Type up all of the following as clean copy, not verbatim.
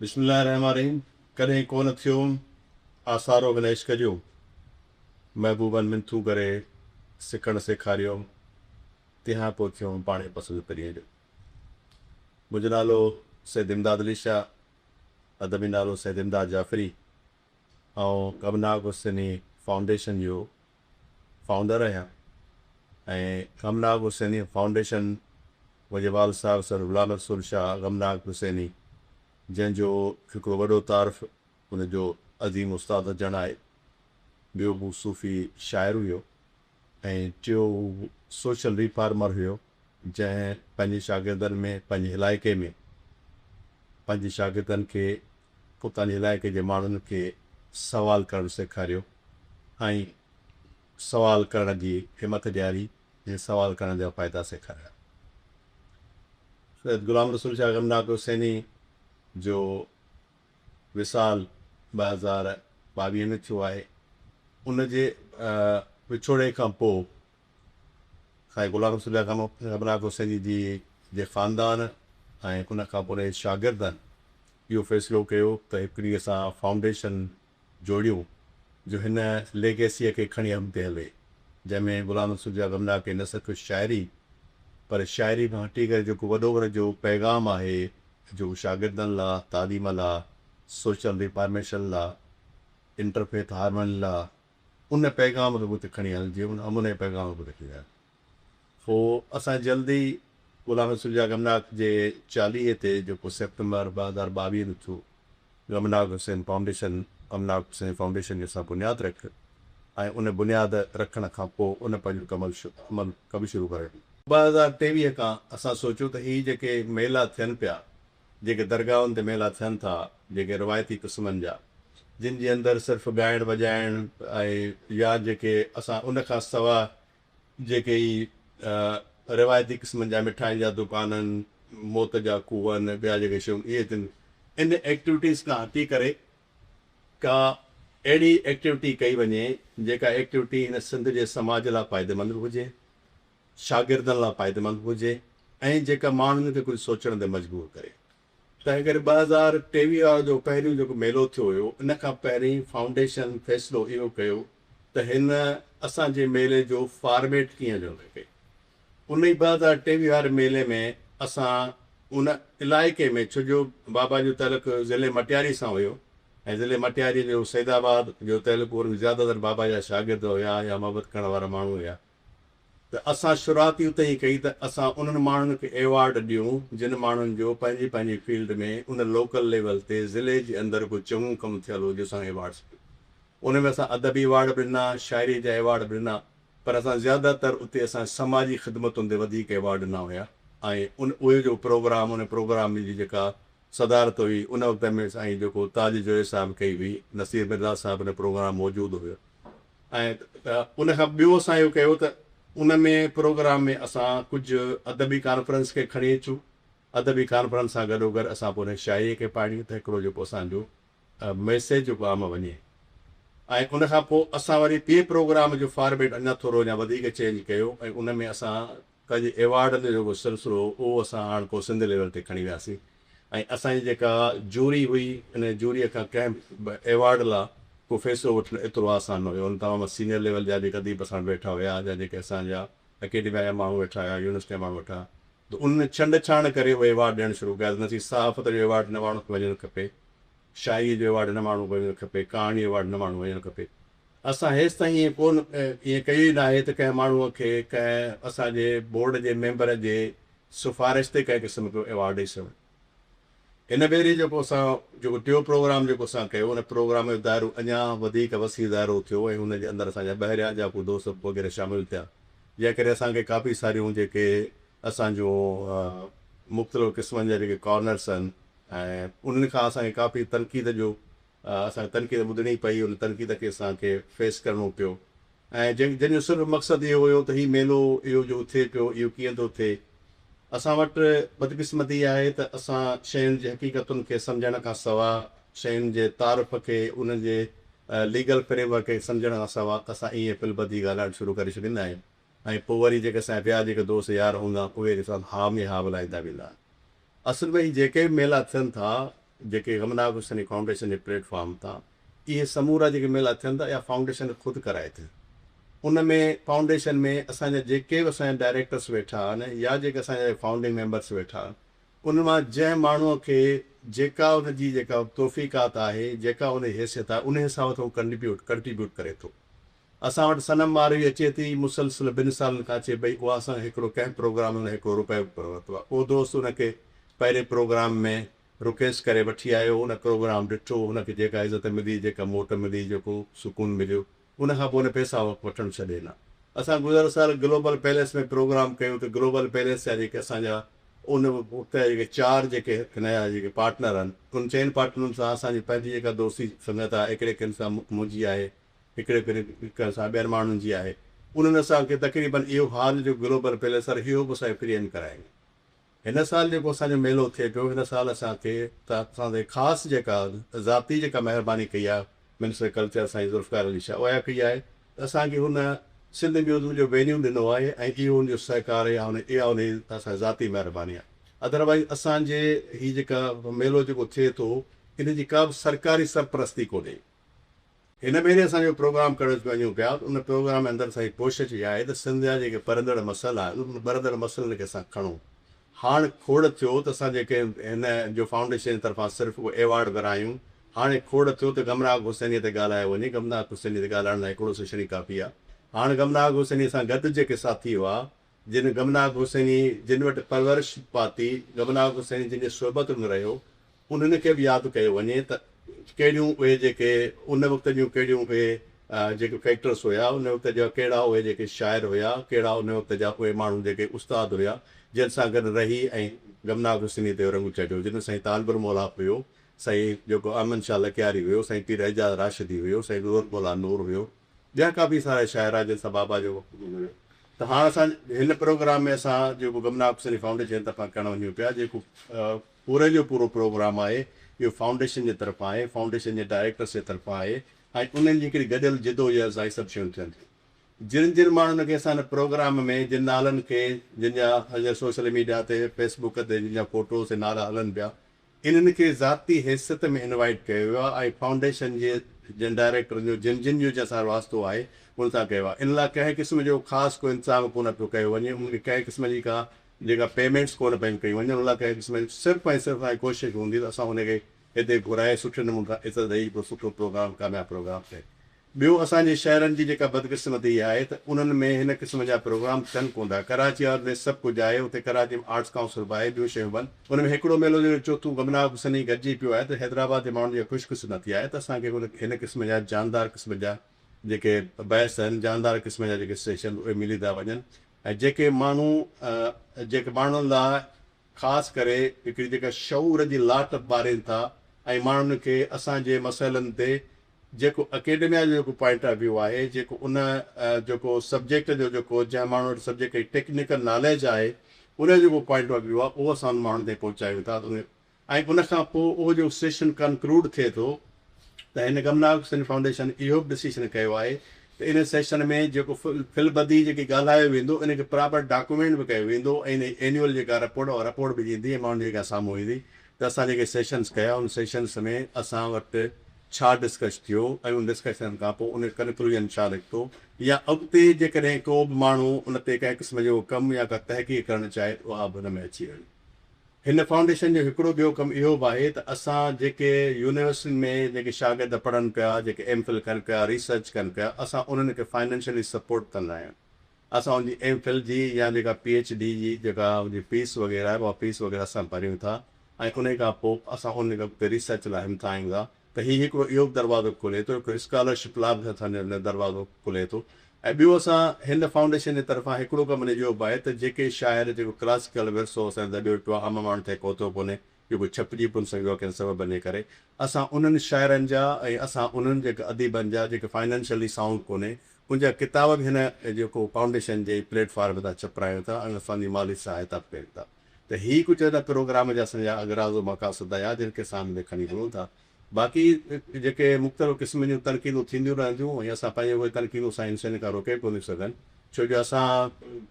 بسم الله الرحمٰن الرحيم ڪڏهن ڪونه ٿيو آسارو هن عشق جو، محبوبن منٿون ڪري سڪڻ سيکاريو، تنهان پوء ٿيو پاڻهي پسند پرينء جو. منهنجو نالو سيد امداد علي شاهه، ادبي نالو سيد امداد جعفري، آئون غمناڪ حسيني فائونڊيشن جو فائونڊر آهيان ۽ غمناڪ حسيني فائونڊيشن منهنجي والد صاحب سر غلام رسول شاهه غمناڪ حسيني، جنهن جو هڪڙو وڏو تعارف ان جو عظيم استاد هجڻ آهي، ٻيو هو صوفي شاعر هيو ۽ ٽيو هو سوشل ريفارمر هيو، جنهن پنهنجي شاگردن ۾ پنهنجي علائقي ۾ پنهنجي شاگردن کي اتان جي علائقي جي ماڻهن کي سوال ڪرڻ سيکاريو ۽ سوال ڪرڻ جي همٿ ڏياري ۽ سوال ڪرڻ جا فائدا سيکاريا. سيد غلام رسول شاهه غمناڪ حسيني جو وصال 2022 ۾ ٿيو آهي. ان جي وڇوڙي کان پوء سائين غلام رسول شاهه غمناڪ حسيني جي جي خاندان ۽ ان کان پوء ان جي شاگردن اهو فيصلو ڪيو ته هڪڙي اسان فائونڊيشن جوڙيون جو هن ليگيسيء کي کڻي اڳتي هلي، جنهن ۾ غلام رسول شاهه غمناڪ کي نه صرف شاعري پر شاعري کان هٽي ڪري جيڪو وڏو ان جو پيغام آهي جو شاگردن لا، تعليم لا، سوشل ريفارميشن لا، انٽرفيٿ هارمني لا، ان پيغام کي به اتي کڻي هلجي، ان امن جي پيغام کي به کڻي هلجي. پوء اسان جلد ئي غلام رسول شاهه غمناڪ جي چاليهي تي جيڪو سيپٽمبر 2022 ۾ ٿيو، غمناڪ حسين فائونڊيشن، غمناڪ حسين فائونڊيشن جو اسان بنياد رک ۽ ان بنياد رکڻ کان پوء ان پنهنجو ڪم عمل ڪم شروع ڪري ڏنو. 2023 کان اسان سوچيو ته هي جيڪي ميلا ٿين پيا، جيڪي درگاهن تي ميلا ٿين ٿا، جيڪي روايتي قسمن جا، جن جي اندر صرف ڳائڻ وڄائڻ ۽ يا جيڪي اسان ان کان سواء جيڪي هي روايتي قسمن جا مٺائين جا دڪان آهن، موت جا کوهه آهن، ٻيا جيڪي شيون اهي ٿين، ان ايڪٽيوٽيز کان هٽي ڪري ڪا اهڙي ايڪٽيوٽي ڪئي وڃي جيڪا ايڪٽيوٽي هن سنڌ جي سماج لاء فائديمند به هجي، شاگردن لاء فائديمند به هجي ۽ جيڪا ماڻهن کي ڪجهه سوچڻ تي مجبور ڪري. تنهن ڪري 2023 وارو جو پهريون جيڪو ميلو ٿيو هيو ان کان پهرين فائونڊيشن فيصلو اهو ڪيو ته هن اسان جي ميلي جو فارميٽ ڪيئن هجڻ کپي. ان ئي 2023 واري ميلي ۾ اسان ان علائقي ۾ ڇو جو بابا جو تعلق ضلعي مٽياري سان هيو ۽ ضلعي مٽياري جو سيد آباد جو تعلق ان ۾ زياده تر بابا جا شاگرد هيا يا محبت ڪرڻ وارا ماڻهو هيا. ته اسان شروعات ئي اتي ئي ڪئي ته اسان انهن ماڻهن کي ايوارڊ ڏيون جن ماڻهن جو پنهنجي پنهنجي فيلڊ ۾ ان لوڪل ليول تي ضلعي جي اندر ڪو چڱو ڪم ٿيل هجي اسان ايوارڊس ڏيون. ان ۾ اسان ادبي ايوارڊ به ڏنا، شاعري جا ايوارڊ به ڏنا پر اسان زياده تر اتي اسان سماجي خدمتن تي وڌيڪ ايوارڊ ڏنا هيا ۽ ان اهي جو پروگرام ان پروگرام جي جيڪا صدارت هئي ان وقت ۾ سائين جيڪو تاج جويي صاحب ڪئي هئي، نصير مرزا صاحب ان پروگرام موجود هيو. ۽ ان کان ٻيو اسان اهو ڪيو ته ان ۾ پروگرام ۾ اسان ڪجهه ادبي ڪانفرنس کي کڻي اچون، ادبي ڪانفرنس سان گڏوگڏ اسان پوء ان شاعريء کي پاڙهيون ته هڪڙو جيڪو اسان جو ميسيج جيڪو عام وڃي ۽ ان کان پوء اسان وري ٻئي پروگرام جو فارميٽ اڃا ٿورو اڃا وڌيڪ چينج ڪيو ۽ ان ۾ اسان پنهنجي ايوارڊن جو جيڪو سلسلو هو اهو اسان هاڻ پوء سنڌ ليول تي کڻي وياسين ۽ اسان جي جيڪا جوري هئي ان جوريء کان ڪنهن به ايوارڊ لا ڪو فيصلو وٺڻ ايترو آسان نه هيو. ان تمام سينيئر ليول جا جيڪي اديب اسان وٽ ويٺا هيا يا جيڪي اسان جا اڪيڊميا جا ماڻهو ويٺا هيا يونيورسٽي جا ماڻهو ويٺا هيا ته انهن ڇنڊ ڇاڻ ڪري اهي ايوارڊ ڏيڻ شروع ڪيا ته نه صحافت جو ايوارڊ هن ماڻهو کي وڃڻ کپي، شاعريء جو ايوارڊ هن ماڻهو کي وڃڻ کپي، ڪهاڻي جو ايوارڊ هن ماڻهو کي وڃڻ کپي. اسان هيستائين ائين ڪونه ائين ڪيو ئي ناهي ته ڪنهن ماڻهوء کي ڪنهن اسان جي بورڊ جي ميمبر جي سفارش تي ڪنهن قسم جو ايوارڊ ڏئي سگهون. هن ڀيري جيڪو اسان جيڪو ٽيون پروگرام جيڪو اسان ڪيو ان پروگرام جو دائرو اڃا وڌيڪ وسيع دائرو ٿيو ۽ ان جي اندر اسان جا ٻاهريان جا ڪو دوست وغيره شامل ٿيا جنهن ڪري اسان کي ڪافي ساريون جيڪي اسان جون مختلف قسمن جا جيڪي ڪارنرس آهن ۽ انهن کان اسان کي ڪافي تنقيد جو اسان کي تنقيد ٻڌڻي پئي، ان تنقيد کي اسان کي فيس ڪرڻو پيو ۽ جنهن جو صرف مقصد اهو هيو ته هي ميلو اهو جو ٿئي پيو اهو ڪيئن ٿو ٿئي. اسان وٽ بدقسمتي اها آهي ته اسان شين جي حقيقتن کي سمجهڻ کان سوا، شين جي تعارف کي، انهن جي ليگل فريم ورڪ کي سمجهڻ کان سوا اسان ائين پل ٻڌي ڳالهائڻ شروع ڪري ڇڏيندا آهيون ۽ پوء وري جيڪي اسان جا ٻيا جيڪي دوست يار هوندا اهي اسان ها ۾ ها ملائيندا ويندا. اصل ۾ هي جيڪي به ميلا ٿين ٿا جيڪي غمناڪ حسيني فائونڊيشن جي پليٽ فارم تان اهي سمورا جيڪي ميلا ٿين ٿا، اها فائونڊيشن خود ڪرائي ٿي. ان ۾ فائونڊيشن ۾ اسان جا جيڪي به اسان جا ڊائريڪٽرس ويٺا آهن يا جيڪي اسان جا فائونڊنگ ميمبرس ويٺا آهن، ان مان جنهن ماڻهوء کي جيڪا ان جي جيڪا توفيقات آهي، جيڪا ان جي حيثيت آهي، ان حساب سان هو ڪنٽريبيوٽ ڪري ٿو. اسان وٽ صنم ماروي اچي ٿي، مسلسل 2 سالن کان اچي پئي، اها اسان هڪڙو ڪنهن پروگرام ۾ هڪڙو رپيو به ڪونه ورتو آهي. اهو دوست ان کي پهرين پروگرام ۾ رڪويسٽ ڪري وٺي آيو، ان پروگرام ڏٺو، هن کي جيڪا عزت ملي، جيڪا موٽ ملي، جيڪو سڪون مليو، ان کان پوء هن پئسا وٺڻ ڇڏي ڏنا. اسان گذريل سال گلوبل پيلس ۾ پروگرام ڪيو ته گلوبل پيلس جا جيڪي اسان جا ان وقت جا جيڪي 4 جيڪي هن جا جيڪي پارٽنر آهن، ان 4 پارٽنرن سان اسان جي پنهنجي جيڪا دوستي سنگت آهي، هڪڙي ڪن سان منهنجي آهي، هڪڙي ڪن سان ٻين ماڻهن جي آهي، انهن اسان کي تقريبن اهو هال جو گلوبل پيلس آهي، اهو به اسان کي فري ۾ ڪرايو. هن سال جيڪو اسان جو ميلو ٿئي پيو، هن سال اسان کي ته اسان تي خاص جيڪا ذاتي جيڪا مهرباني ڪئي آهي منسٽر ڪلچر سائين ذوالفقار علي شاهه، اها ڪئي آهي ته اسان کي هن سنڌ ميوزم جو وينيو ڏنو آهي ۽ اهو هن جو سهڪار يا اها هن جي اسان جي ذاتي مهرباني آهي. ادروائيز اسان جي هي جيڪا ميلو جيڪو ٿئي ٿو ان جي ڪا به سرڪاري سرپرستي ڪونهي. هن ڀيري اسان جو پروگرام ڪرڻ وڃون پيا ته ان پروگرام ۾ اندر اسان جي ڪوشش اها آهي ته سنڌ جا جيڪي ٻرندڙ مسئلا آهن انهن ٻرندڙ مسئلن کي اسان کڻون. هاڻ کوڙ ٿيو ته اسان جيڪي هن جو فائونڊيشن جي طرفان صرف اهو ايوارڊ ورهايون. هاڻي کوڙ ٿيو ته غمناڪ حسينيء تي ڳالهايو وڃي. غمناڪ حسينيء تي ڳالهائڻ لاء هڪڙو سيشن ئي ڪافي آهي. هاڻ غمناڪ حسينيء سان گڏ جيڪي ساٿي هئا، جن غمناڪ حسيني جن وٽ پرورش پاتي، غمناڪ حسيني جن جي صحبت ۾ رهيو، انهن کي به ياد ڪيو وڃي ته ڪهڙيون اهي جيڪي ان وقت جون ڪهڙيون اهي جيڪي فيڪٽرس هيا، ان وقت جا ڪهڙا اهي جيڪي شاعر هيا، ڪهڙا ان وقت جا اهي ماڻهو جيڪي استاد هيا، جن سان گڏ رهي ۽ غمناڪ حسيني تي رنگ چڙهيو، جن ۾ سائين طالب الموليٰ هيو، سائين جيڪو احمد شاهه لڪياري هيو، سائين پير اعجاز راشدي هيو، سائين نور الموليٰ نور هيو، ٻيا ڪافي سارا شاعر هئا جن سان بابا جو وقت هوندو هيو. ته هاڻ اسان هن پروگرام ۾ اسان جيڪو غمناڪ حسيني فائونڊيشن طرفان ڪرڻ وڃون پيا، جيڪو پوري جو پورو پروگرام آهي اهو فائونڊيشن جي طرفان آهي، فائونڊيشن جي ڊائريڪٽرس جي طرفان آهي ۽ انهن جي هڪڙي گڏيل جدوجهد سان هي سڀ شيون ٿين ٿيون. جن جن ماڻهن کي اسان هن پروگرام ۾ جن نالن کي جن جا هينئر سوشل ميڊيا تي فيس بڪ تي جن جا فوٽوز ۽ نالا هلن پيا، انهن کي ذاتي حيثيت ۾ انوائيٽ ڪيو ويو آهي ۽ فائونڊيشن جي جن ڊائريڪٽرن جو جن جن جو جنهن سان واسطو آهي ان سان ڪيو آهي. ان لاء ڪنهن قسم جو خاص ڪو انتظام ڪونه پيو ڪيو وڃي، انهن کي ڪنهن قسم جي ڪا جيڪا پيمينٽس ڪونه پيون ڪيون وڃن، ان لاء ڪنهن قسم جي صرف ۽ صرف اسان جي ڪوشش هوندي ته اسان ان کي هتي گهرائي سٺي نموني سان عزت ڏئي هڪڙو سٺو پروگرام ڪامياب پروگرام ٿئي. ٻيو اسان جي شهرن جي جيڪا بدقسمتي اها آهي ته انهن ۾ هن قسم جا پروگرام ٿين ڪونه ٿا. ڪراچي ۾ سڀ ڪجهه آهي، اتي ڪراچي ۾ آرٽس ڪائونسل به آهي، ٻيون شيون به آهن. ان ۾ هڪڙو ميلو جيڪو چوٿون غمناڪ حسيني گڏجي پيو آهي ته حيدرآباد جي ماڻهن جي اها خوش قسمتي آهي ته اسان کي هن قسم جا جاندار قسم جا جيڪي بحث آهن، جاندار قسم جا جيڪي سيشن اهي ملي ٿا وڃن ۽ جيڪي ماڻهو جيڪي ماڻهن لاء خاص ڪري هڪڙي جيڪا شعور جي لاٽ ٻارين ٿا ۽ ماڻهن کي اسان جي مسئلن تي جيڪو اڪيڊميا جو جيڪو پوائنٽ آف ويو آهي، جيڪو ان جيڪو سبجيڪٽ جو جيڪو جنهن ماڻهو وٽ سبجيڪٽ جي ٽيڪنيڪل ناليج آهي ان جو جيڪو پوائنٽ آف ويو آهي اهو اسان انهن ماڻهن تائين پهچايون ٿا ته ۽ ان کان پوء اهو جيڪو سيشن ڪنڪلوڊ ٿئي ٿو ته هن غمناڪ حسين فائونڊيشن اهو به ڊسيشن ڪيو آهي ته ان سيشن ۾ جيڪو في البديهه جيڪي ڳالهايو ويندو ان کي پراپر ڊاڪومينٽ به ڪيو ويندو ۽ ان جي اينيول جيڪا رپورٽ اها رپورٽ به ايندي ۽ ماڻهن جي اڳيان سامهون ايندي ته اسان جيڪي سيشنز ڪيا ان سيشنز ۾ اسان وٽ ڇا ڊسڪش ٿيو ۽ ان ڊسڪشن کان پوء ان جو ڪنڪلوزن ڇا نڪتو يا اڳتي جيڪڏهن ڪو به ماڻهو ان تي ڪنهن قسم جو ڪم يا ڪا تحقيق ڪرڻ چاهي ته اها به ان ۾ اچي وڃي. هن فائونڊيشن جو هڪڙو ٻيو ڪم اهو به آهي ته اسان جيڪي يونيورسٽين ۾ جيڪي شاگرد پڙهن پيا، جيڪي ايم فل ڪن پيا، ريسرچ ڪن پيا، اسان انهن کي فائنينشلي سپورٽ ڪندا آهيون. اسان ان جي ايم فل جي يا جيڪا پي ايڇ ڊي جي جيڪا ان جي فيس وغيره آهي اها فيس وغيره اسان ڀريون ٿا ۽ انهي کان پوء اسان انهن کي اڳتي ريسرچ لاء همٿايون ٿا ته هي هڪڙو اهو به دروازو کولي ٿو، هڪڙو اسڪالرشپ لاء به اسان جو دروازو کلي ٿو ۽ ٻيو اسان هن فائونڊيشن جي طرفان هڪڙو ڪم ان اهو به آهي ته جيڪي شاعر جيڪو ڪلاسيڪل ورثو اسان جو دٻيو پيو آهي عام ماڻهن تائين پهتو ڪونهي، جيڪو ڇپجي ڪونه سگهيو آهي ڪنهن سببن جي ڪري، اسان انهن شاعرن جا ۽ اسان انهن جيڪي اديبن جا جيڪي فائنانشلي سائونڊ ڪونهي ان جا ڪتاب به هن جيڪو فائونڊيشن جي پليٽ فارم تان ڇپرايون ٿا ۽ اسان جي مالي سهائتا به ڪيون ٿا. ته هي ڪجهه ان پروگرام جا اسان جا اغراض و مقاصد آهيا جن کي اسان ۾ کڻي هلون ٿا. باقي جيڪي مختلف قسم جون تنقيدون ٿينديون رهنديون ۽ اسان پنهنجي اهي تنقيدون اسان انسانن کان روڪي ڪونه سگهن ڇو جو اسان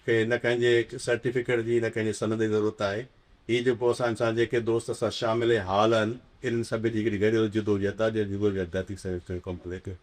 کي نه ڪنهن جي سرٽيفڪيٽ جي نه ڪنهن جي سند جي ضرورت آهي. هي جيڪو اسان سان جيڪي دوست اسان شامل حال آهن، انهن سڀني جي هڪڙي گڏيل جدوجهد آهي، جنهن جدوجهد تحت هي سڄو ڪم هلي پيو.